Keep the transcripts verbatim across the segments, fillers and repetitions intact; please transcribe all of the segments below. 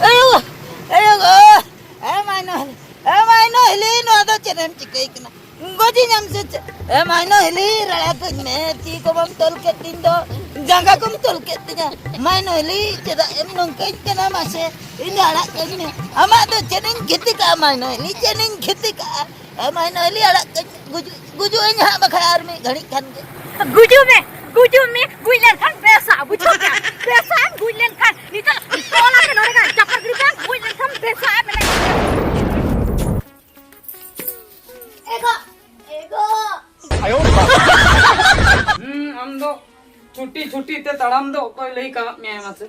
ᱟᱭᱳ, ᱟᱭᱳ ᱜᱚ, ᱮ ᱢᱟᱭᱱᱚ, ᱮ ᱢᱟᱭᱱᱚ ᱦᱤᱞᱤ, ᱱᱚᱣᱟ ᱫᱚ ᱪᱮᱫ ᱮᱢ ᱪᱤᱠᱟᱹᱭ ᱠᱟᱱᱟ? ᱜᱚᱡᱤᱧᱟᱢ ᱥᱮ ᱪᱮᱫ? ᱮ ᱢᱟᱭᱱᱚ ᱦᱤᱞᱤ, ᱨᱟᱲᱟ ᱠᱟᱹᱧ ᱢᱮ, ᱛᱤ ᱠᱚ ᱵᱟᱢ ᱛᱚᱞ ᱠᱮᱫ ᱛᱤᱧ ᱫᱚ, ᱡᱟᱸᱜᱟ ᱠᱚᱢ ᱛᱚᱞ ᱠᱮᱫ ᱛᱤᱧᱟ᱾ ᱢᱟᱭᱱᱚ ᱦᱤᱞᱤ, ᱪᱮᱫᱟᱜ ᱮᱢ ᱱᱚᱝᱠᱟᱧ ᱠᱟᱱᱟ ᱢᱟᱥᱮ? ᱤᱧ ᱫᱚ ᱟᱲᱟᱜ ᱠᱟᱹᱧ ᱢᱮ᱾ ᱟᱢᱟᱜ ᱫᱚ ᱪᱮᱫ ᱤᱧ ᱠᱷᱮᱛᱤ ᱠᱟᱜᱼᱟ ᱢᱟᱭᱱᱚ ᱦᱤᱞᱤ? ᱪᱮᱫ ᱤᱧ ᱠᱷᱮᱛᱤ ᱠᱟᱜᱼᱟ? ᱮ ᱢᱟᱭᱱᱚ ᱦᱤᱞᱤ, ᱟᱲᱟᱜ ᱠᱟᱹᱧ ᱢᱮ᱾ ᱜᱩᱡᱩᱜ, ᱜᱩᱡᱩᱜ ᱟᱹᱧ ᱦᱟᱸᱜ ᱵᱟᱠᱷᱟᱡ ᱟᱨ ᱢᱤᱫ ᱜᱷᱟᱹᱲᱤᱡ ᱠᱷᱟᱱ ᱜᱮ᱾ ᱜᱩᱡᱩᱜ ᱢᱮ, ᱜᱩᱡᱩᱜ ᱢᱮ, ᱜᱩᱡ ᱞᱮᱱᱠᱷᱟᱱ ᱵᱮᱥᱟ, ᱵᱩᱡᱷᱟᱹᱣ ᱠᱮᱫᱟᱢ? ᱵᱮᱥᱟ ᱮᱢ ᱜᱩᱡ ᱞᱮᱱᱠᱷᱟᱱ, ᱱᱤᱛᱚᱜ ᱚᱞ ᱟᱯᱮ ᱱᱚᱰᱮ ᱜᱮ ᱪᱟᱯᱟ ᱜᱤᱰᱤ ᱠᱟᱜ, ᱜᱩᱡ ᱞᱮᱱᱠᱷᱟᱱ ᱵᱮᱥᱟ ᱮᱢ ᱢᱮᱱᱮᱫ ᱠᱟᱱᱟ᱾ ᱮᱜᱳ, ᱮᱜᱳ᱾ ᱦᱩᱸ, ᱟᱢ ᱫᱚ ᱪᱷᱩᱴᱤ ᱪᱷᱩᱴᱤ ᱛᱮ ᱛᱟᱲᱟᱢ ᱫᱚ ᱚᱠᱚᱭ ᱞᱟᱹᱭ ᱠᱟᱣᱟᱫ ᱢᱮᱭᱟᱭ ᱢᱟᱥᱮ?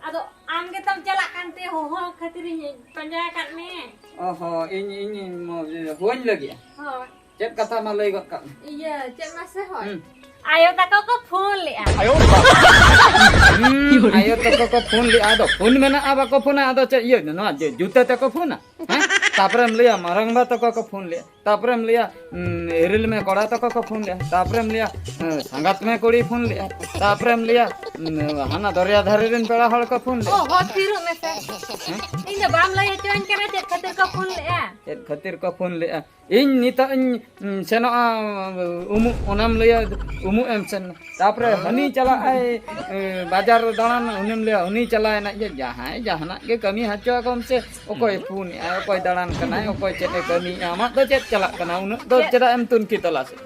ᱟᱫᱚ ᱟᱢ ᱜᱮᱛᱚᱢ ᱪᱟᱞᱟᱜ ᱠᱟᱱᱛᱮ ᱦᱚᱦᱚ ᱠᱷᱟᱹᱛᱤᱨᱤᱧ ᱯᱟᱸᱡᱟ ᱟᱠᱟᱫ ᱢᱮ᱾ ᱚ ᱦᱚᱸ, ᱤᱧ, ᱤᱧ, ᱤᱧ ᱢᱚ-, ᱦᱚᱦᱚᱧ ᱞᱟᱹᱜᱤᱫᱼᱟ᱾ ᱦᱳᱭ᱾ ᱪᱮᱫ ᱠᱟᱛᱷᱟ ᱢᱟ ᱞᱟᱹᱭ ᱜᱚᱫ ᱠᱟᱜ ᱢᱮ᱾ ᱤᱭᱟᱹ, ᱪᱮᱫ ᱢᱟᱥᱮ ᱦᱳᱭ? ᱦᱩᱸ᱾ ᱟᱭᱳ ᱛᱟᱠᱚ ᱠᱚ ᱯᱷᱳᱱ ᱞᱮᱜᱼᱟ᱾ ᱦᱩᱸ, ᱟᱭᱳ ᱛᱟᱠᱚ ᱠᱚ ᱯᱷᱳᱱ ᱞᱮᱜᱼᱟ᱾ ᱟᱫᱚ ᱯᱷᱳᱱ ᱢᱮᱱᱟᱜᱼᱟ, ᱵᱟᱠᱚ ᱯᱷᱳᱱᱟ, ᱟᱫᱚ ᱪᱮᱫ ᱤᱭᱟᱹ, ᱱᱚᱣᱟ ᱡᱮ ᱡᱩᱛᱟᱹ ᱛᱮᱠᱚ ᱯᱷᱳᱱᱟ? ᱦᱮᱸ? ᱛᱟᱯᱚᱨᱮᱢ ᱞᱟᱹᱭᱟ ᱢᱟᱨᱟᱝᱵᱟ ᱛᱟᱠᱚ ᱠᱚ ᱯᱷᱳᱱ ᱞᱮᱜᱼᱟ᱾ ᱛᱟᱯᱚᱨᱮᱢ ᱞᱟᱹᱭᱟ, ᱩᱸ, ᱤᱨᱤᱞ ᱢᱮ ᱠᱚᱲᱟ ᱛᱟᱠᱚ ᱠᱚ ᱯᱷᱳᱱ ᱞᱮᱜᱼᱟ᱾ ᱛᱟᱯᱚᱨᱮᱢ ᱞᱟᱹᱭᱟ, ᱩᱸ, ᱥᱟᱸᱜᱟᱛ ᱢᱮ ᱠᱩᱲᱤ ᱯᱷᱳᱱ ᱞᱮᱜᱼᱟ᱾ ᱛᱟᱯᱚᱨᱮᱢ ᱞᱟᱹᱭᱟ, ᱩᱸ, ᱦᱟᱱᱟ ᱫᱚᱨᱭᱟ ᱫᱷᱟᱨᱮ ᱨᱮᱱ ᱯᱮᱲᱟ ᱦᱚᱲ ᱠᱚ ᱯᱷᱳᱱ ᱞᱮᱜᱼᱟ᱾ ᱚ, ᱦᱚ, ᱛᱷᱤᱨᱚᱜ ᱢᱮᱥᱮ᱾ ᱦᱮᱸ? ᱤᱧ ᱫᱚ ᱵᱟᱢ ᱞᱟᱹᱭ ᱦᱚᱪᱚᱧ ᱠᱟᱱᱟ ᱪᱮᱫ ᱠᱷᱟᱹᱛᱤᱨ ᱠᱚ ᱯᱷᱳᱱ ᱞᱮᱜᱼᱟ? ᱪᱮᱫ ᱠᱷᱟᱹᱛᱤᱨ ᱠᱚ ᱯᱷᱳᱱ ᱞᱮᱜᱼᱟ? ᱤᱧ ᱱᱤᱛᱚᱜ ᱤᱧ, ᱩᱸ, ᱥᱮᱱᱚᱜᱼᱟ, ᱩᱢᱩᱜ, ᱚᱱᱟᱢ ᱞᱟᱹᱭᱟ ᱩᱢᱩᱜ ᱮᱢ ᱥᱮᱱ ᱱᱟ᱾ ᱛᱟᱯᱚᱨᱮ ᱦᱟᱹᱱᱤ ᱪᱟᱞᱟᱜ ᱟᱭ, ᱮ, ᱵᱟᱡᱟᱨ ᱫᱟᱬᱟᱱ, ᱩᱱᱤᱢ ᱞᱟᱹᱭᱟ ᱩᱱᱤ ᱪᱟᱞᱟᱣ ᱮᱱᱟ᱾ ᱡᱮ ᱡᱟᱦᱟᱸᱭ ᱡᱟᱦᱟᱱᱟᱜ ᱜᱮ ᱠᱟᱹᱢᱤ ᱦᱚᱪᱚ ᱟᱠᱚᱢ ᱥᱮ, ᱚᱠᱚᱭ ᱯᱷᱳᱱᱮᱜᱼᱟᱭ, ᱚᱠᱚᱭ ᱫᱟᱬᱟᱱ ᱠᱟᱱᱟᱭ, ᱚᱠᱚᱭ ᱪᱮᱫ ᱮ ᱠᱟᱹᱢᱤᱭᱮᱜᱼᱟ, ᱟᱢᱟᱜ ᱫᱚ ᱪᱮᱫ ᱪᱟᱞᱟᱜ ᱠᱟᱱᱟ? ᱩᱱᱟᱹᱜ ᱫᱚ ᱪᱮᱫ? ᱪᱮᱫᱟᱜ ᱮᱢ ᱛᱩᱱᱠᱷᱤ ᱛᱚᱞᱟᱥᱮᱫ?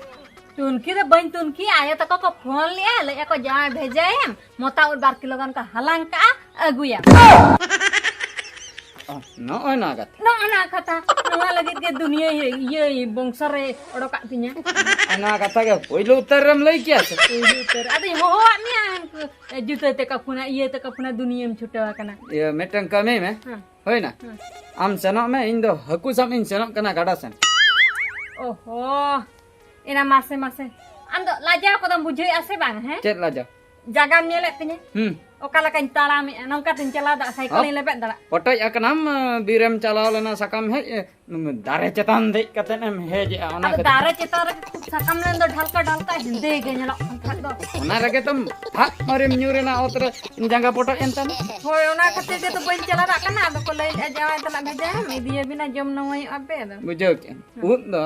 ᱛᱩᱱᱠᱷᱤ ᱫᱚ ᱵᱟᱹᱧ ᱛᱩᱱᱠᱷᱤᱭᱟ, ᱟᱭᱳ ᱛᱟᱠᱚ ᱠᱚ ᱯᱷᱳᱱ ᱞᱮᱜᱼᱟ, ᱞᱟᱹᱭᱮᱜᱼᱟ ᱠᱚ ᱡᱟᱶᱟᱭ ᱵᱷᱮᱡᱟᱭᱮᱢ, ᱢᱚᱛᱟᱢ ᱩᱫ ᱵᱟᱨ ᱠᱤᱞᱳ ᱜᱟᱱ ᱠᱚ ᱦᱟᱞᱟᱝ ᱠᱟᱜᱼᱟ, ᱟᱹᱜᱩᱭᱟᱢ᱾ ᱚ, ᱱᱚᱜᱼᱚᱭ ᱱᱚᱣᱟ ᱠᱟᱛᱷᱟ᱾ ᱱᱚᱜᱼᱚ ᱱᱚᱣᱟ ᱠᱟᱛᱷᱟ, ᱱᱚᱣᱟ ᱞᱟᱹᱜᱤᱫ ᱜᱮ ᱫᱩᱱᱤᱭᱟᱹ ᱤᱭᱟᱹ, ᱤᱭᱟᱹ ᱵᱚᱝᱥᱚ ᱨᱮ ᱚᱰᱚᱠᱟᱜ ᱛᱤᱧᱟ᱾ ᱟᱨ ᱱᱚᱣᱟ ᱠᱟᱛᱷᱟ ᱜᱮ ᱯᱳᱭᱞᱳ ᱩᱛᱟᱹᱨ ᱨᱮᱢ ᱞᱟᱹᱭ ᱠᱮᱭᱟ ᱥᱮ? ᱯᱳᱭᱞᱳ ᱩᱛᱟᱹᱨ᱾ ᱟᱫᱚᱧ ᱦᱚᱦᱚᱣᱟᱫ ᱢᱮᱭᱟ, ᱩᱱᱠᱩ ᱡᱩᱛᱟᱹ ᱛᱮᱠᱚ ᱯᱷᱳᱱᱟ, ᱤᱭᱟᱹ ᱛᱮᱠᱚ ᱯᱷᱳᱱᱟ, ᱫᱩᱱᱤᱭᱟᱹᱢ ᱪᱷᱩᱴᱟᱹᱣ ᱟᱠᱟᱱᱟ᱾ ᱤᱭᱟᱹ, ᱢᱤᱫᱴᱟᱝ ᱠᱟᱹᱢᱤ ᱢᱮ᱾ ᱦᱮᱸ᱾ ᱦᱩᱭᱱᱟ? ᱦᱮᱸ᱾ ᱟᱢ ᱥᱮᱱᱚᱜ ᱢᱮ, ᱤᱧ ᱫᱚ ᱦᱟᱹᱠᱩ ᱥᱟᱵ ᱤᱧ ᱥᱮᱱᱚᱜ ᱠᱟᱱᱟ ᱜᱟᱰᱟ ᱥᱮᱱ᱾ ᱚᱦᱚ, ᱮᱱᱟ ᱢᱟᱥᱮ, ᱢᱟᱥᱮ᱾ ᱟᱢ ᱫᱚ ᱞᱟᱡᱟᱣ ᱠᱚᱫᱚᱢ ᱵᱩᱡᱷᱟᱹᱣᱮᱫᱼᱟ ᱥᱮ ᱵᱟᱝ, ᱦᱮᱸ? ᱪᱮᱫ ᱞᱟᱡᱟᱣ? ᱡᱟᱜᱟᱢ ᱧᱮᱞᱮᱫ ᱛᱤᱧᱟᱹ? ᱦᱩᱸ᱾ ᱚᱠᱟ ᱞᱮᱠᱟᱧ ᱛᱟᱲᱟᱢᱮᱜᱼᱟ, ᱱᱚᱝᱠᱟ ᱛᱤᱧ ᱪᱟᱞᱟᱣ ᱫᱟᱲᱮᱭᱟᱜᱼᱟ, ᱥᱟᱭᱠᱮᱞᱤᱧ ᱞᱮᱵᱮᱫ ᱫᱟᱲᱮᱭᱟᱜᱼᱟ᱾ ᱯᱚᱴᱚᱡ ᱟᱠᱟᱱᱟᱢ, ᱵᱤᱨᱮᱢ ᱪᱟᱞᱟᱣ ᱞᱮᱱᱟ, ᱥᱟᱠᱟᱢ ᱦᱮᱡ, ᱫᱟᱨᱮ ᱪᱮᱛᱟᱱ ᱫᱮᱡ ᱠᱟᱛᱮᱫ ᱮᱢ ᱦᱮᱡᱮᱜᱼᱟ, ᱚᱱᱟ ᱟᱫᱚ ᱠᱷᱟᱹᱛᱤᱨ᱾ ᱫᱟᱨᱮ ᱪᱮᱛᱟᱱ ᱨᱮ ᱥᱟᱠᱟᱢ ᱞᱮᱱ ᱫᱚ ᱰᱷᱟᱞᱠᱟ ᱰᱷᱟᱞᱠᱟ ᱦᱮᱸᱫᱮ ᱜᱮ ᱧᱮᱞᱚᱜ ᱠᱟᱱ ᱛᱟᱦᱮᱸᱫ ᱫᱚ᱾ ᱚᱱᱟ ᱨᱮᱜᱮ ᱛᱚᱢ ᱯᱷᱟᱜ ᱢᱟᱹᱨᱤᱢ ᱧᱩᱨ ᱮᱱᱟ ᱚᱛ ᱨᱮ, ᱡᱟᱸᱜᱟ ᱯᱚᱴᱚᱡ ᱮᱱ ᱛᱟᱢᱟ᱾ ᱦᱳᱭ, ᱚᱱᱟ ᱠᱷᱟᱹᱛᱤᱨ ᱜᱮᱛᱚ ᱵᱟᱹᱧ ᱪᱟᱞᱟᱣ ᱫᱟᱲᱮᱭᱟᱜ ᱠᱟᱱᱟ᱾ ᱟᱫᱚ ᱠᱚ ᱞᱟᱹᱭᱮᱫᱼᱟ, "ᱡᱟᱶᱟᱭ ᱛᱟᱞᱟᱜ ᱵᱷᱮᱡᱟᱭᱟᱢ, ᱤᱫᱤᱭᱟᱵᱤᱱᱟ, ᱡᱚᱢ ᱱᱟᱹᱣᱟᱹᱭᱚᱜᱼᱟ ᱯᱮ ᱟᱫᱚ᱾" ᱵᱩᱡᱷᱟᱹᱣ ᱠᱮᱜᱼᱟᱢ? ᱩᱫ ᱫᱚ,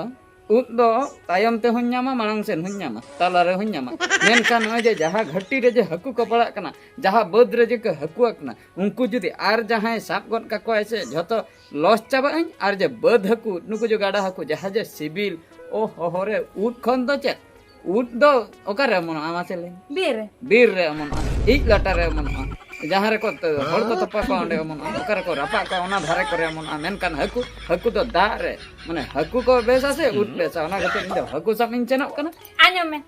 ᱩᱫ ᱫᱚ ᱛᱟᱭᱚᱢ ᱛᱮᱦᱚᱧ ᱧᱟᱢᱟ, ᱢᱟᱲᱟᱝ ᱥᱮᱱ ᱦᱚᱧ ᱧᱟᱢᱟ, ᱛᱟᱞᱟ ᱨᱮᱦᱚᱧ ᱧᱟᱢᱟ᱾ ᱢᱮᱱᱠᱷᱟᱱ ᱱᱚᱜᱼᱚᱭ ᱡᱮ ᱡᱟᱦᱟᱸ ᱜᱷᱟᱹᱴᱤ ᱨᱮ ᱡᱮ ᱦᱟᱹᱠᱩ ᱠᱚ ᱯᱟᱲᱟᱜ ᱠᱟᱱᱟ, ᱡᱟᱦᱟᱸ ᱵᱟᱹᱫᱽ ᱨᱮ ᱡᱮ ᱠᱚ ᱦᱟᱹᱠᱩ ᱟᱠᱟᱱᱟ, ᱩᱱᱠᱩ ᱡᱩᱫᱤ ᱟᱨ ᱡᱟᱦᱟᱸᱭ ᱥᱟᱵ ᱜᱚᱫ ᱠᱟᱠᱚᱣᱟᱭ ᱥᱮ, ᱡᱷᱚᱛᱚ ᱞᱚᱥ ᱪᱟᱵᱟᱜ ᱟᱹᱧ᱾ ᱟᱨ ᱡᱮ ᱵᱟᱹᱫᱽ ᱦᱟᱹᱠᱩ, ᱱᱩᱠᱩ ᱡᱮ ᱜᱟᱰᱟ ᱦᱟᱹᱠᱩ, ᱡᱟᱦᱟᱸ ᱡᱮ ᱥᱤᱵᱤᱞ, ᱳ ᱦᱚᱦᱚ ᱨᱮ, ᱩᱫ ᱠᱷᱚᱱ ᱫᱚ ᱪᱮᱫ? ᱩᱫ ᱫᱚ ᱚᱠᱟᱨᱮ ᱚᱢᱚᱱᱚᱜᱼᱟ, ᱢᱟᱥᱮ ᱞᱟᱹᱭ ᱢᱮ? ᱵᱤᱨ ᱨᱮ᱾ ᱵᱤᱨ ᱨᱮ ᱚᱢᱚᱱᱚᱜᱼᱟ, ᱤᱡ ᱞᱟᱴᱟ ᱨᱮ ᱚᱢᱚᱱᱚᱜᱼᱟ, ᱡᱟᱦᱟᱸ ᱨᱮᱠᱚ ᱛ-, ᱦᱚᱲ ᱠᱚ ᱛᱚᱯᱟ ᱠᱚᱣᱟ, ᱚᱸᱰᱮ ᱚᱢᱚᱱᱚᱜᱼᱟ, ᱚᱠᱟ ᱨᱮᱠᱚ ᱨᱟᱯᱟᱜ ᱠᱚᱣᱟ, ᱚᱱᱟ ᱫᱷᱟᱨᱮ ᱠᱚᱨᱮ ᱚᱢᱚᱱᱚᱜᱼᱟ᱾ ᱢᱮᱱᱠᱷᱟᱱ ᱦᱟᱹᱠᱩ, ᱦᱟᱹᱠᱩ ᱫᱚ ᱫᱟᱜ ᱨᱮ, ᱢᱟᱱᱮ, ᱦᱟᱹᱠᱩ ᱠᱚ ᱵᱮᱥᱟ ᱥᱮ ᱩᱫ ᱵᱮᱥᱟ, ᱚᱱᱟ ᱠᱷᱟᱹᱛᱤᱨ ᱤᱧ ᱫᱚ ᱦᱟᱹᱠᱩ ᱥᱟᱵ ᱤᱧ ᱥᱮᱱᱚᱜ ᱠᱟᱱᱟ᱾ ᱟᱸᱡᱚᱢ ᱢᱮ,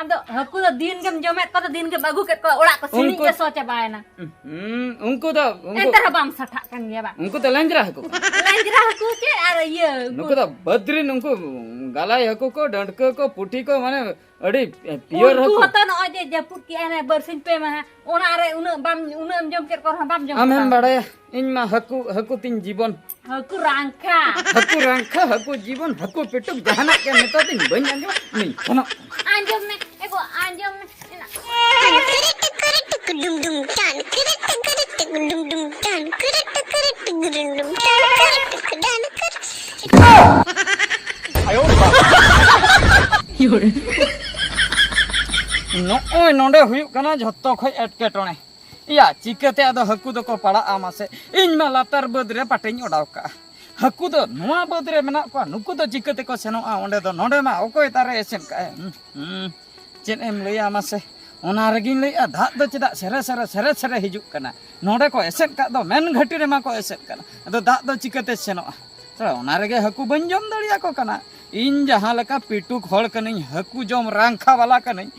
ᱟᱫᱚ ᱦᱟᱹᱠᱩ ᱫᱚ ᱫᱤᱱ ᱜᱮᱢ ᱡᱚᱢᱮᱫ ᱠᱚᱣᱟ, ᱫᱤᱱ ᱜᱮᱢ ᱟᱹᱜᱩ ᱠᱮᱫ ᱠᱚᱣᱟ, ᱚᱲᱟᱜ ᱠᱚ ᱥᱤᱬᱤᱡ ᱩᱱᱠᱩ ᱜᱮ ᱥᱚ ᱪᱟᱵᱟᱭᱮᱱᱟ᱾ ᱦᱩᱸ, ᱩᱱᱠᱩ ᱫᱚ, ᱩᱱᱠᱩ ᱮᱱᱛᱮ ᱨᱮᱦᱚᱸ ᱵᱟᱢ ᱥᱟᱴᱷᱟᱜ ᱠᱟᱱ ᱜᱮᱭᱟ ᱵᱟᱝ? ᱩᱱᱠᱩ ᱫᱚ ᱞᱮᱸᱡᱽᱨᱟ ᱦᱟᱹᱠᱩ ᱠᱟᱱᱟ᱾ ᱞᱮᱸᱡᱽᱨᱟ ᱦᱟᱹᱠᱩ ᱪᱮᱫ ᱟᱨ ᱤᱭᱟᱹ, ᱩᱱᱠᱩ ᱱᱩᱠᱩ ᱫᱚ ᱵᱟᱹᱫᱽ ᱨᱤᱱ, ᱩᱱᱠᱩ ᱜᱟᱞᱟᱭ ᱦᱟᱹᱠᱩ ᱠᱚ, ᱰᱟᱹᱲᱠᱟᱹ ᱠᱚ, ᱯᱩᱴᱷᱤ ᱠᱚ, ᱢᱟᱱᱮ ᱟᱹᱰᱤ ᱯᱤᱭᱳᱨ ᱩᱱᱠᱩ ᱦᱟᱹᱠᱩ᱾ ᱦᱚᱸᱛᱚ ᱱᱚᱜᱼᱚᱭ ᱡᱮ ᱡᱟᱹᱯᱩᱫ ᱠᱮᱜᱼᱟᱭ, ᱱᱮ ᱵᱟᱨᱥᱤᱧ ᱯᱮ ᱢᱟᱦᱟ, ᱚᱱᱟ ᱨᱮ ᱩᱱᱟᱹᱜ ᱵᱟᱢ, ᱩᱱᱟᱹᱜ ᱮᱢ ᱡᱚᱢ ᱠᱮᱫ ᱠᱚ ᱨᱮᱦᱚᱸ ᱵᱟᱢ ᱡᱚᱢ ᱟᱢ ᱦᱮᱢ ᱠᱮᱫᱟ᱾ ᱵᱟᱲᱟᱭᱟ, ᱤᱧ ᱢᱟ ᱦᱟᱹᱠᱩ, ᱦᱟᱹᱠᱩ ᱛᱤᱧ ᱡᱤᱵᱚᱱ᱾ ᱦᱟᱹᱠᱩ ᱨᱟᱝᱠᱷᱟ᱾ ᱦᱟᱹᱠᱩ ᱨᱟᱝᱠᱷᱟ, ᱦᱟᱹᱠᱩ ᱡᱤᱵᱚᱱ, ᱦᱟᱹᱠᱩ ᱯᱤᱴᱩᱠ, ᱡᱟᱦᱟᱱᱟᱜ ᱜᱮ ᱢᱮᱛᱟ ᱫᱤᱧ, ᱵᱟᱹᱧ ᱟᱸᱡᱚᱢᱟ, ᱤᱧ ᱥᱮᱱᱚᱜ ᱠᱟᱱᱟ᱾ ᱟᱸᱡᱚᱢ ᱢᱮ, ᱮ ᱜᱚ, ᱟᱸᱡᱚᱢ ᱢᱮ᱾ ᱱᱚᱜᱼᱚᱭ ᱱᱚᱰᱮ ᱦᱩᱭᱩᱜ ᱠᱟᱱᱟ ᱡᱷᱚᱛᱚ ᱠᱷᱚᱡ ᱮᱴᱠᱮᱴᱚᱬᱮ᱾ ᱤᱭᱟ, ᱪᱤᱠᱟᱹᱛᱮ ᱟᱫᱚ ᱦᱟᱹᱠᱩ ᱫᱚᱠᱚ ᱯᱟᱲᱟᱜᱼᱟ ᱢᱟᱥᱮ? ᱤᱧ ᱢᱟ ᱞᱟᱛᱟᱨ ᱵᱟᱹᱫᱽ ᱨᱮ ᱯᱟᱴᱮᱧ ᱚᱰᱟᱣ ᱠᱟᱜᱼᱟ᱾ ᱦᱟᱹᱠᱩ ᱫᱚ ᱱᱚᱣᱟ ᱵᱟᱹᱫᱽ ᱨᱮ ᱢᱮᱱᱟᱜ ᱠᱚᱣᱟ, ᱱᱩᱠᱩ ᱫᱚ ᱪᱤᱠᱟᱹ ᱛᱮᱠᱚ ᱥᱮᱱᱚᱜᱼᱟ ᱚᱸᱰᱮ ᱫᱚ? ᱱᱚᱰᱮ ᱢᱟ ᱚᱠᱚᱭ ᱛᱟᱨᱮ ᱮᱥᱮᱫ ᱠᱟᱜᱼᱟᱭ? ᱦᱩᱸ, ᱦᱩᱸ, ᱪᱮᱫ ᱮᱢ ᱞᱟᱹᱭᱟ ᱢᱟᱥᱮ? ᱚᱱᱟ ᱨᱮᱜᱮᱧ ᱞᱟᱹᱭᱮᱫᱼᱟ, ᱫᱟᱜ ᱫᱚ ᱪᱮᱫᱟᱜ ᱥᱮᱨᱮ ᱥᱮᱨᱮ, ᱥᱮᱨᱮ ᱥᱮᱨᱮ ᱦᱤᱡᱩᱜ ᱠᱟᱱᱟ? ᱱᱚᱰᱮ ᱠᱚ ᱮᱥᱮᱫ ᱠᱟᱜ ᱫᱚ, ᱢᱮᱱ ᱜᱷᱟᱹᱴᱤ ᱨᱮᱢᱟ ᱠᱚ ᱮᱥᱮᱫ ᱠᱟᱱᱟ, ᱟᱫᱚ ᱫᱟᱜ ᱫᱚ ᱪᱤᱠᱟᱹᱛᱮ ᱥᱮᱱᱚᱜᱼᱟ? ᱛᱚ, ᱚᱱᱟ ᱨᱮᱜᱮ ᱦᱟᱹᱠᱩ ᱵᱟᱹᱧ ᱡᱚᱢ ᱫᱟᱲᱮᱭᱟᱠᱚ ᱠᱟᱱᱟ᱾ ᱤᱧ ᱡᱟᱦᱟᱸ ᱞᱮᱠᱟ ᱯᱤᱴᱩᱠ ᱦᱚᱲ ᱠᱟᱹᱱᱟᱹᱧ, ᱦᱟᱹᱠᱩ ᱡᱚᱢ ᱨᱟᱝᱠᱷᱟ ᱵᱟᱞᱟ ᱠᱟᱹᱱᱟᱹᱧ,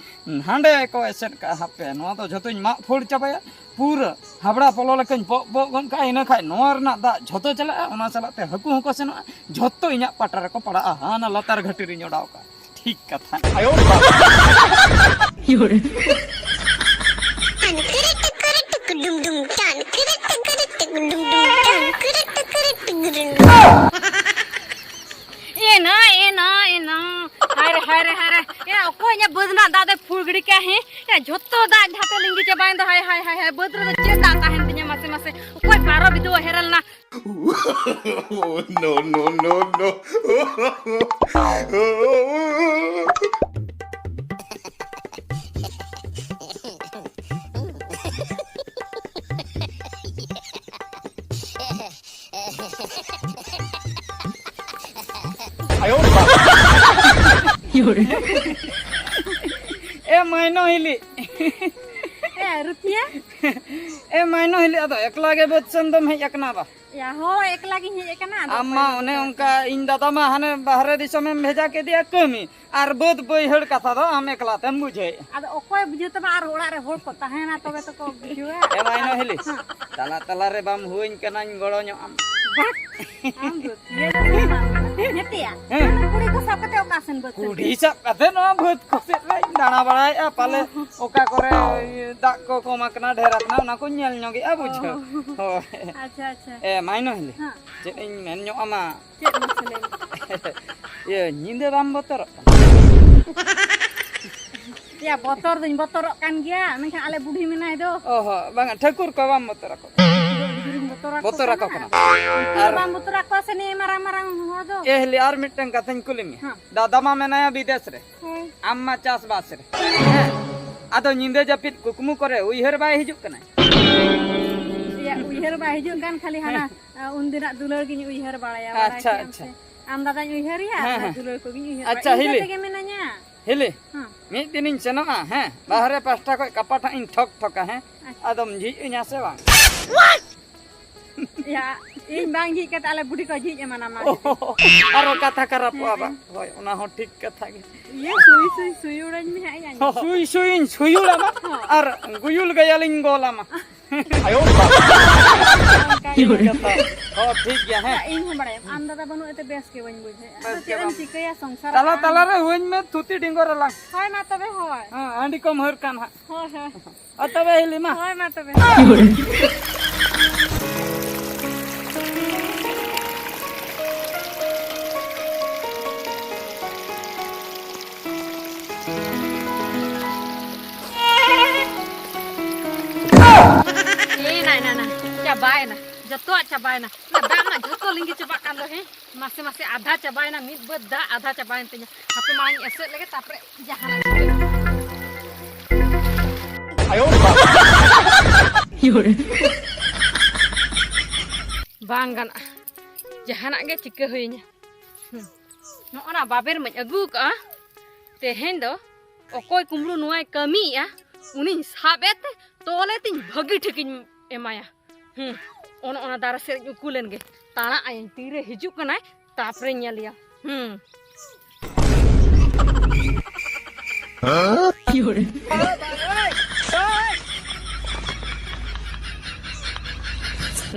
ᱦᱟᱸᱰᱮ ᱠᱚ ᱮᱥᱮᱫ ᱠᱟᱜᱼᱟ᱾ ᱦᱟᱯᱮ, ᱱᱚᱣᱟ ᱫᱚ ᱡᱷᱚᱛᱚᱧ ᱢᱟᱜ ᱯᱷᱳᱲ ᱪᱟᱵᱟᱭᱟ, ᱯᱩᱨᱟᱹ ᱦᱟᱵᱲᱟ ᱯᱚᱞᱚ ᱞᱮᱠᱟᱧ ᱯᱚᱜ ᱯᱚᱜ ᱜᱚᱫ ᱠᱟᱜᱼᱟ, ᱤᱱᱟᱹ ᱠᱷᱟᱡ ᱱᱚᱣᱟ ᱨᱮᱱᱟᱜ ᱫᱟᱜ ᱡᱷᱚᱛᱚ ᱪᱟᱞᱟᱜᱼᱟ᱾ ᱚᱱᱟ ᱥᱟᱞᱟᱜ ᱛᱮ ᱦᱟᱹᱠᱩ ᱦᱚᱸᱠᱚ ᱥᱮᱱᱚᱜᱼᱟ, ᱡᱷᱚᱛᱚ ᱤᱧᱟᱹᱜ ᱯᱟᱴᱟ ᱨᱮᱠᱚ ᱯᱟᱲᱟᱜᱼᱟ, ᱦᱟᱱᱟ ᱞᱟᱛᱟᱨ ᱜᱷᱟᱹᱴᱤ ᱨᱤᱧ ᱚᱰᱟᱣ ᱠᱟᱜᱼᱟ᱾ ᱴᱷᱤᱠ ᱠᱟᱛᱷᱟ᱾ ᱮᱱᱟ, ᱮᱱᱟ, ᱮᱱᱟ᱾ ᱦᱟᱭ ᱨᱮ, ᱦᱟᱭ ᱨᱮ, ᱦᱟᱭ ᱨᱮ᱾ ᱮ, ᱚᱠᱚᱭ ᱤᱧᱟᱹᱜ ᱵᱟᱹᱫᱽ ᱨᱮᱱᱟᱜ ᱫᱟᱜ ᱫᱚᱭ ᱯᱷᱩᱲ ᱜᱤᱰᱤ ᱠᱟᱜᱼᱟ, ᱦᱮᱸ? ᱮ, ᱡᱷᱚᱛᱚ ᱫᱟᱜ ᱡᱟᱦᱟᱸ ᱛᱮ ᱞᱤᱸᱜᱤ ᱪᱟᱵᱟᱭᱮᱱ ᱫᱚ, ᱦᱟᱭ, ᱦᱟᱭ, ᱦᱟᱭ, ᱦᱟᱭ, ᱵᱟᱹᱫᱽ ᱨᱮᱫᱚ ᱪᱮᱫ ᱫᱟᱜ ᱛᱟᱦᱮᱱ ᱛᱤᱧᱟ, ᱢᱟᱥᱮ, ᱢᱟᱥᱮ? ᱚᱠᱚᱭ ᱵᱟᱨᱚ ᱵᱤᱫᱟᱹ ᱦᱮᱨᱮᱞ ᱱᱟ? No, no, no, no. ᱮ ᱢᱟᱭᱱᱚ ᱦᱤᱞᱤ᱾ ᱮ ᱨᱩᱯᱤᱭᱟ᱾ ᱮ ᱢᱟᱭᱱᱚ ᱦᱤᱞᱤ, ᱟᱫᱚ ᱮᱠᱞᱟ ᱜᱮ ᱵᱟᱹᱫᱽ ᱥᱮᱱ ᱫᱚᱢ ᱦᱮᱡ ᱟᱠᱟᱱᱟ ᱵᱟ? ᱭᱟ, ᱦᱳᱭ, ᱮᱠᱞᱟ ᱜᱤᱧ ᱦᱮᱡ ᱟᱠᱟᱱᱟ, ᱟᱫᱚ ᱟᱢ ᱢᱟ ᱚᱠᱚᱭ ᱚᱱᱮ ᱵᱟᱹᱫᱽ ᱚᱱᱠᱟ, ᱥᱮᱱ? ᱤᱧ ᱫᱟᱫᱟ ᱢᱟ ᱦᱟᱱᱮ ᱵᱟᱦᱨᱮ ᱫᱤᱥᱚᱢᱮᱢ ᱵᱷᱮᱡᱟ ᱠᱮᱫᱮᱭᱟ ᱠᱟᱹᱢᱤ, ᱟᱨ ᱵᱟᱹᱫᱽ ᱵᱟᱹᱭᱦᱟᱹᱲ ᱠᱟᱛᱷᱟ ᱫᱚ ᱟᱢ ᱮᱠᱞᱟ ᱛᱮᱢ ᱵᱩᱡᱷᱟᱹᱣᱮᱫᱼᱟ᱾ ᱟᱫᱚ ᱚᱠᱚᱭ ᱵᱩᱡᱷᱟᱹᱣ ᱛᱟᱢᱟ, ᱟᱨ ᱚᱲᱟᱜ ᱨᱮ ᱦᱚᱲ ᱠᱚ ᱛᱟᱦᱮᱱᱟ, ᱛᱚᱵᱮ ᱛᱚᱠᱚ ᱵᱩᱡᱷᱟᱹᱣᱟ᱾ ᱮ ᱢᱟᱭᱱᱚ ᱦᱤᱞᱤ, ᱦᱮᱸ᱾ ᱛᱟᱞᱟ ᱛᱟᱞᱟ ᱨᱮ ᱵᱟᱢ ᱦᱩᱣᱟᱹᱧ ᱠᱟᱱᱟᱧ ᱜᱚᱲᱚ ᱧᱚᱜ ᱟᱢ᱾ ᱵᱟᱦ! ᱟᱢ ᱫᱚ ᱛᱤᱭᱟᱹ ᱫᱚ ᱵᱟᱢ ᱵᱟᱝ ᱠᱟᱱᱟ᱾ ᱦᱮᱸ ᱛᱮᱭᱟ? ᱦᱮᱸ᱾ ᱠᱩᱲᱤ ᱠᱚ ᱥᱟᱵ ᱠᱟᱛᱮ ᱚᱠᱟ ᱥᱮᱱ ᱵᱟᱹᱫᱽ ᱥᱮᱱ? ᱠᱩᱰᱤ ᱥᱟᱵ ᱠᱟᱛᱮ ᱱᱚᱣᱟ ᱵᱟᱹᱫᱽ ᱠᱚ ᱥᱮᱫ ᱨᱮᱧ ᱫᱟᱬᱟ ᱵᱟᱲᱟᱭᱮᱫᱼᱟ, ᱯᱟᱞᱮ ᱚ᱾ ᱚᱠᱟ ᱠᱚᱨᱮ ᱫᱟᱜ ᱠᱚ ᱠᱚᱢ ᱟᱠᱟᱱᱟ, ᱰᱷᱮᱨ ᱟᱠᱟᱱᱟ, ᱚᱱᱟ ᱠᱚᱧ ᱧᱮᱞ ᱧᱚᱜᱮᱫᱼᱟ, ᱵᱩᱡᱷᱟᱹᱣ᱾ ᱚ᱾ ᱦᱳᱭ᱾ ᱟᱪᱪᱷᱟ, ᱟᱪᱪᱷᱟ᱾ ᱮ, ᱢᱟᱭᱱᱚ ᱦᱤᱞᱤ, ᱦᱮᱸ᱾ ᱪᱮᱫ ᱤᱧ ᱢᱮᱱ ᱧᱚᱜ ᱟᱢᱟ? ᱪᱮᱫ ᱢᱟᱥᱮ ᱞᱟᱹᱭ ᱢᱮ? ᱤᱭᱟᱹ, ᱧᱤᱫᱟᱹ ᱵᱟᱢ ᱵᱚᱛᱚᱨᱚᱜ ᱠᱟᱱᱟ? ᱭᱟ, ᱵᱚᱛᱚᱨ ᱫᱚᱧ ᱵᱚᱛᱚᱨᱚᱜ ᱠᱟᱱ ᱜᱮᱭᱟ, ᱢᱮᱱᱠᱷᱟᱱ ᱟᱞᱮ ᱵᱩᱰᱷᱤ ᱢᱮᱱᱟᱭ ᱫᱚ᱾ ᱚ ᱦᱚᱸ, ᱵᱟᱝᱟ, ᱴᱷᱟᱹᱠᱩᱨ ᱠᱚ ᱵᱟᱢ ᱵᱚᱛᱚᱨ ᱟᱠᱚ ᱠᱟᱱᱟ? ᱵᱩᱰᱷᱤ ᱫᱚᱧ ᱵᱚᱛᱚᱨ ᱟᱠᱚ ᱵᱚᱛᱚᱨ ᱟᱠᱚ ᱠᱟᱱᱟ᱾ ᱠᱟᱱᱟ᱾ ᱩᱱᱠᱩ ᱫᱚ ᱟᱨ ᱵᱟᱢ ᱵᱚᱛᱚᱨ ᱟᱠᱚᱣᱟ ᱥᱮ, ᱱᱤᱭᱟᱹ ᱢᱟᱨᱟᱝ ᱢᱟᱨᱟᱝ ᱦᱚᱲ ᱫᱚ? ᱮ ᱦᱤᱞᱤ, ᱟᱨ ᱢᱤᱫᱴᱟᱝ ᱠᱟᱛᱷᱟᱧ ᱠᱩᱞᱤ ᱢᱮᱭᱟ᱾ ᱦᱮᱸ᱾ ᱫᱟᱫᱟ ᱢᱟ ᱢᱮᱱᱟᱭᱟ ᱵᱤᱫᱮᱥ ᱨᱮ᱾ ᱦᱳᱭ᱾ ᱟᱢ ᱢᱟ ᱪᱟᱥᱵᱟᱥ ᱨᱮ᱾ ᱦᱮᱸ᱾ ᱟᱫᱚ ᱧᱤᱫᱟᱹ ᱡᱟᱹᱯᱤᱫ ᱠᱩᱠᱢᱩ ᱠᱚᱨᱮ ᱩᱭᱦᱟᱹᱨ ᱵᱟᱭ ᱦᱤᱡᱩᱜ ᱠᱟᱱᱟᱭ? ᱭᱟ, ᱩᱭᱦᱟᱹᱨ ᱵᱟᱭ ᱦᱤᱡᱩᱜ ᱠᱟᱱ, ᱠᱷᱟᱹᱞᱤ ᱦᱟᱱᱟ, ᱦᱮᱸ᱾ ᱟ, ᱩᱱᱫᱤᱱᱟᱜ ᱫᱩᱞᱟᱹᱲ ᱜᱤᱧ ᱩᱭᱦᱟᱹᱨ ᱵᱟᱲᱟᱭᱟ, ᱵᱟᱲᱟᱭ ᱟᱪᱪᱷᱟ, ᱠᱮᱜᱼᱟᱢ ᱟᱪᱪᱷᱟ᱾ ᱥᱮ? ᱟᱢ ᱫᱟᱫᱟᱧ ᱩᱭᱦᱟᱹᱨᱮᱭᱟ, ᱦᱮᱸ, ᱚᱱᱟ ᱦᱮᱸ᱾ ᱫᱩᱞᱟᱹᱲ ᱠᱚᱜᱤᱧ ᱩᱭᱦᱟᱹᱨ ᱟᱪᱪᱷᱟ, ᱵᱟᱲᱟᱭᱟ᱾ ᱤᱧ ᱦᱤᱞᱤ᱾ ᱛᱮᱜᱮ ᱢᱮᱱᱟᱹᱧᱟ᱾ ᱦᱤᱞᱤ, ᱦᱮᱸ᱾ ᱢᱤᱫ ᱫᱤᱱᱤᱧ ᱥᱮᱱᱚᱜᱼᱟ, ᱦᱮᱸ, ᱵᱟᱦᱨᱮ ᱯᱟᱥᱴᱟ ᱠᱷᱚᱡ ᱠᱟᱯᱟᱴ ᱦᱟᱸᱜ ᱤᱧ ᱴᱷᱚᱠ ᱴᱷᱚᱠᱟ, ᱦᱮᱸ? ᱟᱪᱪᱷᱟ᱾ ᱟᱫᱚᱢ ᱡᱷᱤᱡ ᱟᱹᱧᱟ ᱥᱮ ᱵᱟᱝ? ᱭᱟ, ᱤᱧ ᱵᱟᱝ ᱡᱷᱤᱡ ᱠᱟᱛᱮ ᱟᱞᱮ ᱵᱩᱰᱷᱤ ᱠᱚ ᱡᱷᱤᱡ ᱮᱢᱟᱱᱟᱢᱟ᱾ ᱟᱨᱚ ᱠᱟᱛᱷᱟ ᱠᱷᱟᱨᱟᱯᱚᱜᱼᱟ ᱦᱮᱸ, ᱵᱟᱝ? ᱦᱮᱸ᱾ ᱦᱳᱭ, ᱚᱱᱟ ᱦᱚᱸ ᱴᱷᱤᱠ ᱠᱟᱛᱷᱟ ᱜᱮ᱾ ᱤᱭᱟᱹ, ᱥᱩᱭ ᱥᱩᱭ ᱥᱩᱭᱩᱲᱟᱹᱧ ᱢᱮ ᱦᱟᱸᱜ ᱤᱧ ᱟᱸᱡᱚᱢ᱾ ᱥᱩᱭ ᱥᱩᱭᱤᱧ ᱥᱩᱭᱩᱲᱟᱢᱟ ᱦᱚᱸ᱾ ᱟᱨ ᱜᱩᱭᱩᱞ ᱜᱟᱭᱟᱞᱤᱧ ᱜᱚᱞᱟᱢᱟ᱾ ᱚᱱᱠᱟ ᱜᱮ᱾ ᱴᱷᱤᱠ ᱠᱟᱛᱷᱟ᱾ ᱦᱚᱸ, ᱴᱷᱤᱠ ᱜᱮᱭᱟ, ᱦᱮᱸ᱾ ᱤᱧ ᱦᱚᱸ ᱵᱟᱲᱟᱭᱟᱢ, ᱟᱢ ᱫᱟᱫᱟ ᱵᱟᱹᱱᱩᱜ ᱮᱛᱮ ᱵᱮᱥ ᱜᱮ ᱵᱟᱹᱧ ᱵᱩᱡᱷᱟᱹᱣᱮᱫᱼᱟ᱾ ᱟᱫᱚ ᱵᱮᱥ ᱪᱮᱫ ᱜᱮ ᱮᱢ ᱵᱟᱝ᱾ ᱪᱤᱠᱟᱹᱭᱟ, ᱥᱚᱝᱥᱟᱨ ᱛᱟᱞᱟ ᱟᱢ᱾ ᱛᱟᱞᱟ ᱨᱮ ᱦᱩᱣᱟᱹᱧ ᱢᱮ, ᱛᱷᱩᱛᱤ ᱰᱤᱸᱜᱚ ᱨᱮᱞᱟᱝ᱾ ᱦᱳᱭ, ᱢᱟ ᱛᱚᱵᱮ, ᱦᱳᱭ᱾ ᱦᱮᱸ, ᱦᱟᱺᱰᱤ ᱠᱚᱢ ᱦᱟᱹᱨ ᱠᱟᱱ ᱦᱟᱸᱜ᱾ ᱦᱳᱭ, ᱦᱳᱭ᱾ ᱟᱨ ᱛᱚᱵᱮ ᱦᱤᱞᱤ ᱢᱟ᱾ ᱦᱳᱭ, ᱢᱟ ᱛᱚᱵᱮ᱾ ᱡᱚᱛᱚᱣᱟᱜ ᱪᱟᱵᱟᱭᱮᱱᱟ᱾ ᱚᱱᱟ ᱫᱟᱜ ᱨᱮᱱᱟᱜ ᱡᱷᱚᱛᱚ ᱞᱤᱸᱜᱤ ᱪᱟᱵᱟᱜ ᱠᱟᱱ ᱫᱚ, ᱦᱮᱸ? ᱢᱟᱥᱮ ᱢᱟᱥᱮ ᱟᱫᱷᱟ ᱪᱟᱵᱟᱭᱮᱱᱟ, ᱢᱤᱫ ᱵᱟᱹᱫᱽ ᱫᱟᱜ ᱟᱫᱷᱟ ᱪᱟᱵᱟᱭᱮᱱ ᱛᱤᱧᱟ᱾ ᱦᱟᱯᱮ ᱢᱟᱲᱟᱝ ᱤᱧ ᱮᱥᱮᱫ ᱞᱮᱜᱮ, ᱛᱟᱨᱯᱚᱨᱮ ᱡᱟᱦᱟᱱᱟᱜ ᱪᱤᱠᱟᱹᱜᱼᱟ᱾ ᱵᱟᱝ ᱜᱟᱱᱚᱜᱼᱟ, ᱡᱟᱦᱟᱱᱟᱜ ᱜᱮ ᱪᱤᱠᱟᱹ ᱦᱩᱭᱤᱧᱟ᱾ ᱦᱩᱸ᱾ ᱱᱚᱜᱼᱚ ᱱᱟ ᱵᱟᱵᱮᱨ ᱢᱟᱧ ᱟᱹᱜᱩ ᱟᱠᱟᱫᱼᱟ᱾ ᱛᱮᱦᱮᱧ ᱫᱚ ᱚᱠᱚᱭ ᱠᱩᱢᱵᱽᱲᱩ ᱱᱚᱣᱟᱭ ᱠᱟᱹᱢᱤᱭᱮᱫᱼᱟ, ᱩᱱᱤᱧ ᱥᱟᱵ ᱮ ᱛᱮ ᱛᱚᱞᱮ ᱛᱤᱧ ᱵᱷᱟᱹᱜᱤ ᱴᱷᱤᱠᱤᱧ ᱮᱢᱟᱭᱟ᱾ ᱦᱩᱸ, ᱚᱱ ᱚᱱᱟ ᱫᱟᱨᱮ ᱥᱮᱫ ᱤᱧ ᱩᱠᱩ ᱞᱮᱱ ᱜᱮ, ᱛᱟᱲᱟᱜ ᱟᱭᱟᱹᱧ, ᱛᱤᱨᱮ ᱦᱤᱡᱩᱜ ᱠᱟᱱᱟᱭ, ᱛᱟᱨᱯᱚᱨᱮᱧ ᱧᱮᱞᱮᱭᱟ᱾ ᱦᱩᱸ᱾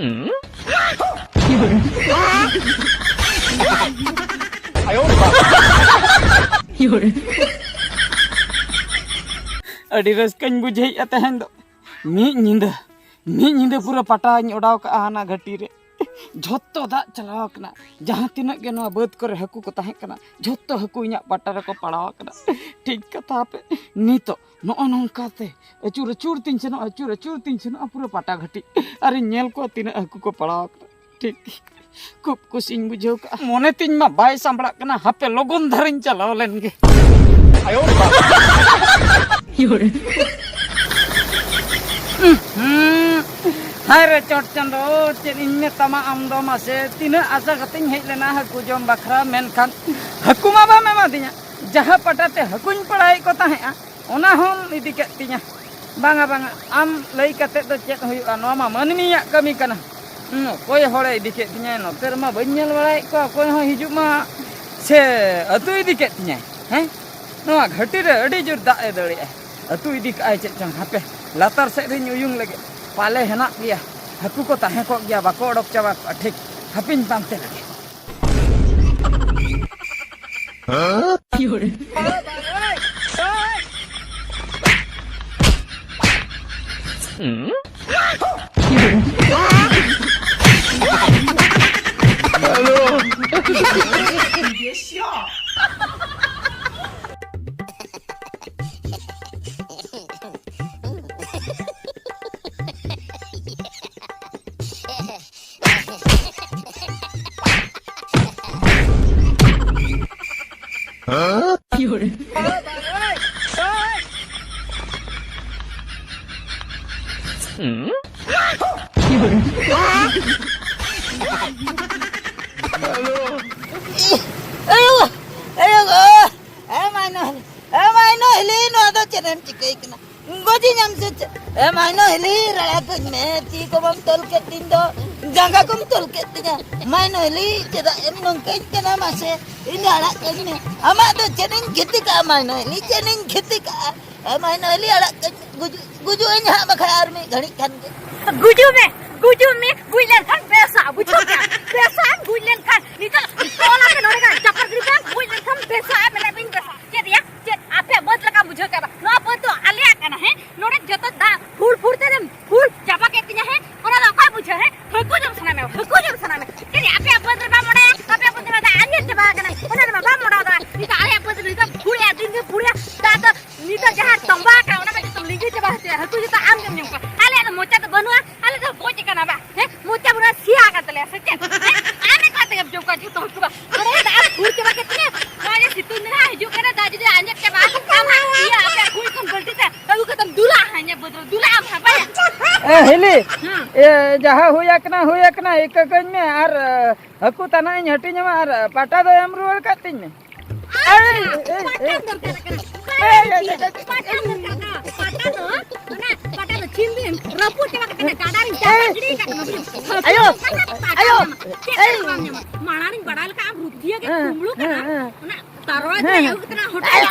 ᱟᱹᱰᱤ ᱨᱟᱹᱥᱠᱟᱹᱧ ᱵᱩᱡᱷᱟᱹᱣᱮᱫᱼᱟ ᱛᱮᱦᱮᱧ ᱫᱚ᱾ ᱢᱤᱫ ᱧᱤᱫᱟᱹ, ᱢᱤᱫ ᱧᱤᱫᱟᱹ ᱯᱩᱨᱟᱹ ᱯᱟᱴᱟᱧ ᱚᱰᱟᱣ ᱠᱟᱜᱼᱟ ᱦᱟᱱᱟ ᱜᱷᱟᱹᱴᱤ ᱨᱮ᱾ ᱡᱷᱚᱛᱚ ᱫᱟᱜ ᱪᱟᱞᱟᱣ ᱟᱠᱟᱱᱟ᱾ ᱡᱟᱦᱟᱸ ᱛᱤᱱᱟᱹᱜ ᱜᱮ ᱱᱚᱣᱟ ᱵᱟᱹᱫᱽ ᱠᱚᱨᱮ ᱦᱟᱹᱠᱩ ᱠᱚ ᱛᱟᱦᱮᱸ ᱠᱟᱱᱟ, ᱡᱷᱚᱛᱚ ᱦᱟᱹᱠᱩ ᱤᱧᱟᱹᱜ ᱯᱟᱴᱟ ᱨᱮᱠᱚ ᱯᱟᱲᱟᱣ ᱟᱠᱟᱱᱟ᱾ ᱴᱷᱤᱠ ᱠᱟᱛᱷᱟ ᱦᱟᱯᱮ, ᱱᱤᱛᱚᱜ ᱱᱚᱜᱼᱚ ᱱᱚᱝᱠᱟ ᱛᱮ ᱟᱹᱪᱩᱨ ᱟᱹᱪᱩᱨ ᱛᱤᱧ ᱥᱮᱱᱚᱜᱼᱟ, ᱟᱹᱪᱩᱨ ᱟᱹᱪᱩᱨ ᱛᱤᱧ ᱥᱮᱱᱚᱜᱼᱟ ᱯᱩᱨᱟᱹ ᱯᱟᱴᱟ ᱜᱷᱟᱹᱴᱤ᱾ ᱟᱨᱤᱧ ᱧᱮᱞ ᱠᱚᱣᱟ ᱛᱤᱱᱟᱹᱜ ᱦᱟᱹᱠᱩ ᱠᱚ ᱯᱟᱲᱟᱣ ᱟᱠᱟᱱᱟ᱾ ᱴᱷᱤᱠ, ᱠᱷᱩᱵ ᱠᱩᱥᱤᱧ ᱵᱩᱡᱷᱟᱹᱣ ᱠᱟᱜᱼᱟ᱾ ᱢᱚᱱᱮ ᱛᱤᱧ ᱢᱟ ᱵᱟᱭ ᱥᱟᱸᱵᱲᱟᱜ ᱠᱟᱱᱟ, ᱦᱟᱯᱮ ᱞᱚᱜᱚᱱ ᱫᱷᱟᱨᱟᱧ ᱪᱟᱞᱟᱣ ᱞᱮᱱ ᱜᱮ᱾ ᱦᱩᱸ, ᱦᱟᱭ ᱨᱮ ᱪᱚᱴ ᱪᱟᱸᱫᱚ, ᱪᱮᱫ ᱤᱧ ᱢᱮᱛᱟᱢᱟ ᱟᱢ ᱫᱚ ᱢᱟᱥᱮ, ᱛᱤᱱᱟᱹᱜ ᱟᱥᱟ ᱠᱟᱛᱮᱧ ᱦᱮᱡ ᱞᱮᱱᱟ ᱦᱟᱹᱠᱩ ᱡᱚᱢ ᱵᱟᱠᱷᱨᱟ, ᱢᱮᱱᱠᱷᱟᱱ ᱦᱟᱹᱠᱩ ᱢᱟ ᱵᱟᱢ ᱮᱢᱟᱫᱤᱧᱟ᱾ ᱡᱟᱦᱟᱸ ᱯᱟᱴᱟ ᱛᱮ ᱦᱟᱹᱠᱩᱧ ᱯᱟᱲᱟᱣᱮᱫ ᱠᱚ ᱛᱟᱦᱮᱸᱫᱼᱟ, ᱚᱱᱟ ᱦᱚᱸᱢ ᱤᱫᱤ ᱠᱮᱫ ᱛᱤᱧᱟ᱾ ᱵᱟᱝᱟ, ᱵᱟᱝᱟ, ᱟᱢ ᱞᱟᱹᱭ ᱠᱟᱛᱮᱫ ᱫᱚ ᱪᱮᱫ ᱦᱩᱭᱩᱜᱼᱟ? ᱱᱚᱣᱟ ᱢᱟ ᱢᱟᱹᱱᱢᱤᱭᱟᱜ ᱠᱟᱹᱢᱤ ᱠᱟᱱᱟ᱾ ᱦᱩᱸ, ᱚᱠᱚᱭ ᱦᱚᱲᱮ ᱤᱫᱤ ᱠᱮᱫ ᱛᱤᱧᱟᱭ? ᱱᱚᱛᱮ ᱨᱮᱢᱟ ᱵᱟᱹᱧ ᱧᱮᱞ ᱵᱟᱲᱟᱭᱮᱫ ᱠᱚᱣᱟ, ᱚᱠᱚᱭ ᱦᱚᱸ ᱦᱤᱡᱩᱜ ᱢᱟ ᱥᱮ ᱟᱹᱛᱩ ᱤᱫᱤ ᱠᱮᱫ ᱛᱤᱧᱟᱭ᱾ ᱦᱮᱸ, ᱱᱚᱣᱟ ᱜᱷᱟᱹᱴᱤ ᱨᱮ ᱟᱹᱰᱤ ᱡᱳᱨ ᱫᱟᱜ ᱮ ᱫᱟᱹᱲᱮᱜᱼᱟᱭ, ᱟᱹᱛᱩ ᱤᱫᱤ ᱠᱟᱜᱼᱟᱭ ᱪᱮᱫ ᱪᱚᱝ᱾ ᱦᱟᱯᱮ, ᱞᱟᱛᱟᱨ ᱥᱮᱫ ᱨᱤᱧ ᱩᱭᱩᱝ ᱞᱮᱜᱮ, ᱯᱟᱞᱮ ᱦᱮᱱᱟᱜ ᱜᱮᱭᱟ, ᱦᱟᱹᱠᱩ ᱠᱚ ᱛᱟᱦᱮᱸ ᱠᱚᱜ ᱜᱮᱭᱟ, ᱵᱟᱠᱚ ᱚᱰᱚᱠ ᱪᱟᱵᱟ ᱠᱚᱜᱼᱟ᱾ ᱴᱷᱤᱠ, ᱦᱟᱯᱮᱧ ᱯᱟᱱᱛᱮ ᱞᱮᱜᱮ᱾ ᱟᱭᱳ, ᱟᱭᱳ ᱜᱳ! ᱮ ᱢᱟᱭᱱᱚ ᱦᱤᱞᱤ, ᱮ ᱢᱟᱭᱱᱚ ᱦᱤᱞᱤ, ᱱᱚᱣᱟ ᱫᱚ ᱪᱮᱫ ᱮᱢ ᱪᱤᱠᱟᱹᱭ ᱠᱟᱱᱟ? ᱜᱚᱡᱤᱧᱟᱢ ᱥᱮ ᱪᱮᱫ? ᱮ ᱢᱟᱭᱱᱚ ᱦᱤᱞᱤ, ᱨᱟᱲᱟ ᱠᱟᱹᱧ ᱢᱮ, ᱛᱤ ᱠᱚ ᱵᱟᱢ ᱛᱚᱞ ᱠᱮᱫ ᱛᱤᱧ ᱫᱚ, ᱡᱟᱸᱜᱟ ᱠᱚᱢ ᱛᱚᱞ ᱠᱮᱫ ᱛᱤᱧᱟ᱾ ᱢᱟᱭᱱᱚ ᱦᱤᱞᱤ, ᱪᱮᱫᱟᱜ ᱮᱢ ᱱᱚᱝᱠᱟᱧ ᱠᱟᱱᱟ ᱢᱟᱥᱮ? ᱤᱧ ᱫᱚ ᱟᱲᱟᱜ ᱠᱟᱹᱧ ᱢᱮ, ᱟᱢᱟᱜ ᱫᱚ ᱪᱮᱫ ᱤᱧ ᱠᱷᱮᱛᱤ ᱠᱟᱜᱼᱟ ᱢᱟᱭᱱᱚ ᱦᱤᱞᱤ, ᱪᱮᱫ ᱤᱧ ᱠᱷᱮᱛᱤ ᱠᱟᱜᱼᱟ? ᱮ ᱢᱟᱭᱱᱚ ᱦᱤᱞᱤ, ᱟᱲᱟᱜ ᱠᱟᱹᱧ ᱢᱮ, ᱜᱩᱡᱩᱜ, ᱜᱩᱡᱩᱜ ᱟᱹᱧ ᱦᱟᱸᱜ ᱵᱟᱠᱷᱟᱡ ᱟᱨ ᱢᱤᱫ ᱜᱷᱟᱹᱲᱤᱡ ᱠᱷᱟᱱ ᱜᱮ᱾ ᱜᱩᱡᱩᱜ ᱢᱮ, ᱜᱩᱡᱩᱜ ᱢᱮ, ᱜᱩᱡ ᱞᱮᱱᱠᱷᱟᱱ ᱵᱮᱥᱟ, ᱵᱩᱡᱷᱟᱹᱣ ᱠᱮᱫᱟᱢ? ᱵᱮᱥᱟᱢ ᱜᱩᱡ ᱞᱮᱱᱠᱷᱟᱱ, ᱱᱤᱛᱚᱜ ᱛᱚᱞ ᱟᱯᱮ ᱱᱚᱰᱮ ᱜᱮ ᱪᱟᱯᱟᱫ ᱜᱤᱰᱤ ᱠᱟᱜ, ᱜᱩᱡ ᱞᱮᱱᱠᱷᱟᱱ ᱵᱮᱥᱟ, ᱢᱮᱱᱮᱫ ᱵᱤᱱ ᱵᱮᱥᱟ᱾ ᱪᱮᱫ ᱭᱟ? ᱪᱮᱫ ᱟᱯᱮᱭᱟᱜ ᱵᱟᱹᱫᱽ ᱞᱮᱠᱟᱢ ᱵᱩᱡᱷᱟᱹᱣ ᱠᱮᱫᱟ? ᱱᱚᱣᱟ ᱵᱟᱹᱫᱽ ᱫᱚ ᱟᱞᱮᱭᱟᱜ ᱠᱟᱱᱟ, ᱦᱮᱸ? ᱱᱚᱰᱮ ᱡᱚᱛᱚ ᱫᱟᱜ ᱯᱷᱩᱲ ᱯᱷᱩᱲ ᱛᱮ ᱯᱷᱩᱲ ᱪᱟᱵᱟ ᱠᱮᱫ ᱛᱤᱧᱟ, ᱦᱮᱸ? ᱚᱱᱟ ᱫᱚ ᱚᱠᱚᱭ ᱵᱩᱡᱷᱟᱹᱣ, ᱦᱮᱸ? ᱦᱟᱹᱠᱩ ᱡᱚᱢ ᱥᱟᱱᱟ ᱢᱮ, ᱦᱟᱹᱠᱩ ᱡᱚᱢ ᱥᱟᱱᱟ ᱢᱮ᱾ ᱪᱮᱫ ᱭᱟ? ᱟᱯᱮᱭᱟᱜ ᱵᱟᱹᱫᱽ ᱨᱮ ᱵᱟᱢ ᱚᱰᱟᱭᱟ? ᱟᱯᱮᱭᱟᱜ ᱵᱟᱹᱫᱽ ᱨᱮ ᱫᱟᱜ ᱟᱸᱡᱮᱫ ᱪᱟᱵᱟ ᱟᱠᱟᱱᱟ, ᱚᱱᱟ ᱨᱮᱢᱟ ᱵᱟᱢ ᱚᱰᱟᱣ ᱫᱟ᱾ ᱱᱤᱛᱚᱜ ᱟᱞᱮᱭᱟᱜ ᱵᱟᱹᱫᱽ ᱨᱮ ᱱᱤᱛᱚᱜ ᱯᱷᱩᱲᱮᱜᱼᱟ, ᱫᱤᱱ ᱜᱮ ᱯᱷᱩᱲᱮᱜᱼᱟ᱾ ᱫᱟᱜ ᱫᱚ ᱱᱤᱛᱚᱜ ᱡᱟᱦᱟᱸ ᱛᱚᱸᱵᱟ ᱟᱠᱟᱱᱟ, ᱚᱱᱟ ᱢᱟ ᱡᱚᱛᱚ ᱞᱤᱸᱜᱤ ᱪᱟᱵᱟ ᱦᱚᱪᱚᱭᱟ᱾ ᱦᱟᱹᱠᱩ ᱡᱚᱛᱚ ᱟᱢ ᱜᱮᱢ ᱧᱟᱢ ᱠᱚᱣᱟ᱾ ᱟᱞᱮᱭᱟᱜ ᱫᱚ ᱢᱚᱪᱟ ᱫᱚ ᱵᱟᱹᱱᱩᱜᱼᱟ, ᱟᱞᱮ ᱫᱚ ᱜᱚᱡ ᱟᱠᱟᱱᱟ ᱵᱟ, ᱦᱮᱸ? ᱢᱚᱪᱟ ᱯᱩᱨᱟᱹ ᱥᱮᱭᱟ ᱟᱠᱟᱱ ᱛᱟᱞᱮᱭᱟ, ᱥᱮ ᱪᱮᱫ? ᱦᱮᱸ? ᱟᱢ ᱮᱠᱞᱟ ᱛᱮᱜᱮᱢ ᱡᱚᱢ ᱠᱚᱣᱟ ᱡᱚᱛᱚ ᱦᱟᱹᱠᱩ ᱵᱟ? ᱱᱚᱰᱮ ᱫᱟᱜ ᱮᱢ ᱯᱷᱩᱲ ᱪᱟᱵᱟ ᱠᱮᱫ ᱛᱤᱧᱟ᱾ ᱱᱚᱜᱼᱚᱭ ᱡᱮ ᱥᱤᱛᱩᱝ ᱫᱤᱱ ᱦᱟᱸᱜ ᱦᱤᱡᱩᱜ ᱠᱟᱱᱟ, ᱫᱟᱜ ᱡᱩᱫᱤ ᱟᱸᱡᱮᱫ ᱪᱟᱵᱟᱜᱼᱟ, ᱟᱢ ᱦᱟᱸᱜ ᱤᱭᱟᱹ ᱟᱯᱮᱭᱟᱜ ᱠᱩᱧ ᱠᱷᱚᱱ ᱵᱟᱹᱞᱴᱤ ᱛᱮ ᱟᱹᱜᱩ ᱠᱟᱛᱮᱢ ᱫᱩᱞᱟ ᱦᱟᱸᱜ ᱤᱧᱟᱹᱜ ᱵᱟᱹᱫᱽ ᱨᱮ, ᱫᱩᱞᱟ ᱟᱢ ᱦᱟᱸᱜ, ᱵᱟᱭᱟ? ᱮ, ᱦᱤᱞᱤ, ᱦᱮᱸ᱾ ᱮ, ᱡᱟᱦᱟᱸ ᱦᱩᱭ ᱟᱠᱟᱱᱟ, ᱦᱩᱭ ᱟᱠᱟᱱᱟ, ᱤᱠᱟᱹ ᱠᱟᱹᱧ ᱢᱮ ᱟᱨ, ᱮ, ᱦᱟᱹᱠᱩ ᱛᱟᱱᱟᱜ ᱤᱧ ᱦᱟᱹᱴᱤᱧᱟᱢᱟ ᱟᱨ, ᱮ, ᱯᱟᱴᱟ ᱫᱚ ᱮᱢ ᱨᱩᱣᱟᱹᱲ ᱠᱟᱜ ᱛᱤᱧ ᱢᱮ᱾ ᱟᱪᱪᱷᱟ, ᱯᱟᱴᱟ ᱫᱚᱨᱠᱟᱨ ᱠᱟᱱᱟ᱾ ᱯᱟᱴᱟ ᱫᱚᱨᱠᱟᱨ ᱠᱟᱱᱟ᱾ ᱯᱟᱴᱟ ᱫᱚ, ᱚᱱᱟ ᱯᱟᱴᱟ ᱫᱚ ᱪᱤᱱ ᱨᱮ ᱨᱟᱹᱯᱩᱫ ᱪᱟᱵᱟ ᱠᱟᱛᱮ ᱜᱟᱰᱟ ᱨᱤᱧ ᱪᱟᱯᱟ ᱜᱤᱰᱤ ᱠᱟᱜ ᱠᱟᱱᱟ᱾ ᱟᱭᱳ, ᱯᱟᱴᱟ ᱫᱚ ᱟᱭᱳ, ᱯᱟᱴᱟ ᱫᱚ ᱪᱮᱫ ᱦᱚᱸ ᱵᱟᱢ ᱧᱟᱢᱟ᱾ ᱢᱟᱲᱟᱝ ᱤᱧ ᱵᱟᱲᱟᱭ ᱞᱮᱠᱷᱟᱱ ᱟᱢ ᱨᱩᱯᱤᱭᱟᱹ ᱜᱮ ᱦᱮᱸ, ᱠᱩᱢᱵᱽᱲᱩ ᱦᱮᱸ, ᱠᱟᱱᱟ᱾ ᱦᱮᱸ᱾ ᱚᱱᱟ ᱛᱟᱨᱚᱭ ᱦᱮᱸ, ᱫᱚ ᱦᱮᱸ᱾ ᱟᱹᱜᱩ ᱠᱟᱛᱮ ᱦᱚᱴᱮᱞ ᱨᱮ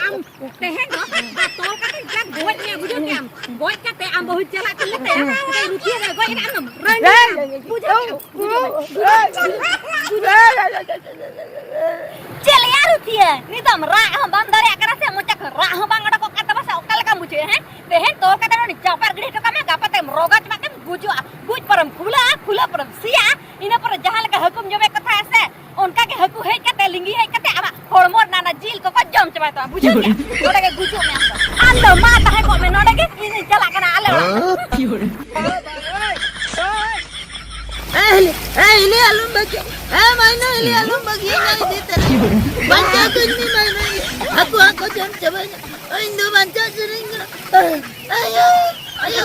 ᱟᱢ ᱛᱮᱦᱮᱧ ᱫᱚ ᱛᱚᱞ ᱠᱟᱛᱮ ᱡᱟ ᱜᱚᱡ ᱢᱮᱭᱟ, ᱵᱩᱡᱷᱟᱹᱣ ᱠᱮᱜᱼᱟᱢ? ᱜᱚᱡ ᱠᱟᱛᱮ ᱟᱢ ᱵᱟᱹᱦᱩ ᱪᱟᱞᱟᱜ ᱠᱟᱱ ᱛᱮ ᱨᱩᱯᱤᱭᱟᱹ ᱨᱮ ᱜᱚᱡ ᱮᱱᱟ ᱟᱢ᱾ ᱨᱟᱹᱱ ᱦᱮᱸ᱾ ᱵᱩᱡᱷᱟᱹᱣ ᱠᱮᱜᱼᱟᱢ? ᱵᱩᱡᱷᱟᱹᱣ ᱠᱮᱜᱼᱟᱢ? ᱵᱩᱡᱷᱟᱹᱣ ᱠᱮᱜᱼᱟᱢ? ᱪᱮᱫ ᱞᱮᱭᱟ ᱨᱩᱯᱤᱭᱟᱹ? ᱱᱤᱛᱚᱜ ᱨᱟᱜ ᱦᱚᱸ ᱵᱟᱢ ᱫᱟᱲᱮᱭᱟᱜ ᱠᱟᱱᱟ ᱥᱮ, ᱢᱚᱪᱟ ᱠᱷᱚᱱ ᱨᱟᱜ ᱦᱚᱸ ᱵᱟᱝ ᱚᱰᱚᱠᱚᱜ ᱠᱟᱱ ᱛᱟᱢᱟ ᱥᱮ, ᱚᱠᱟ ᱞᱮᱠᱟᱢ ᱵᱩᱡᱷᱟᱹᱣᱮᱫᱼᱟ, ᱦᱮᱸ? ᱛᱮᱦᱮᱧ ᱛᱚᱞ ᱠᱟᱛᱮ ᱱᱚᱰᱮ ᱪᱟᱯᱟᱫ ᱜᱤᱰᱤ ᱦᱚᱴᱚ ᱠᱟᱜ ᱢᱮ, ᱜᱟᱯᱟ ᱛᱮᱢ ᱨᱚᱜᱟ ᱪᱟᱵᱟᱜ ᱛᱮᱢ ᱜᱩᱡᱩᱜᱼᱟ᱾ ᱜᱩᱡ ᱯᱚᱨᱮᱢ ᱯᱷᱩᱞᱟᱹᱜᱼᱟ, ᱯᱷᱩᱞᱟᱹ ᱯᱚᱨᱮᱢ ᱥᱤᱭᱟᱜᱼᱟ, ᱤᱱᱟᱹ ᱯᱚᱨᱮ ᱡᱟᱦᱟᱸ ᱞᱮᱠᱟ ᱦᱟᱹᱠᱩᱢ ᱡᱚᱢᱮᱫ ᱠᱚ ᱛᱟᱦᱮᱸᱫ ᱥᱮ, ᱚᱱᱠᱟ ᱜᱮ ᱦᱟᱹᱠᱩ ᱦᱮᱡ ᱠᱟᱛᱮ, ᱞᱤᱸᱜᱤ ᱦᱮᱡ ᱠᱟᱛᱮ ᱟᱢᱟᱜ ᱦᱚᱲᱢᱚ ᱨᱮᱱᱟᱜ ᱚᱱᱟ ᱡᱤᱞ ᱠᱚᱠᱚ ᱡᱚᱢ ᱪᱟᱵᱟᱭ ᱛᱟᱢᱟ, ᱵᱩᱡᱷᱟᱹᱣ ᱠᱮᱜᱼᱟ? ᱱᱚᱰᱮ ᱜᱮ ᱜᱩᱡᱩᱜ ᱢᱮ ᱟᱢ ᱫᱚ᱾ ᱟᱢ ᱫᱚ ᱢᱟ ᱛᱟᱦᱮᱸ ᱠᱚᱜ ᱢᱮ ᱱᱚᱰᱮ ᱜᱮ, ᱤᱧᱤᱧ ᱪᱟᱞᱟᱜ ᱠᱟᱱᱟ ᱟᱞᱮ ᱚᱲᱟᱜ᱾ ᱮ ᱦᱤᱞᱤ, ᱮ ᱦᱤᱞᱤ, ᱟᱞᱚᱢ ᱵᱟᱹᱜᱤᱭᱟ᱾ ᱮ ᱢᱟᱭᱱᱟ, ᱦᱤᱞᱤ, ᱟᱞᱚᱢ ᱵᱟᱹᱜᱤᱭᱟ᱾ ᱤᱫᱤ ᱛᱟᱨᱟ ᱵᱟᱧᱪᱟᱣ ᱠᱟᱹᱧ ᱢᱮ ᱢᱟᱭᱱᱟ᱾ ᱦᱟᱹᱠᱩ ᱦᱟᱹᱠᱩ ᱡᱚᱢ ᱪᱟᱵᱟᱭᱟ᱾ ᱤᱧ ᱫᱚ ᱵᱟᱧᱪᱟᱣ ᱥᱟᱱᱟᱧ ᱠᱟᱱᱟ᱾ ᱟᱭᱳ, ᱟᱭᱳ᱾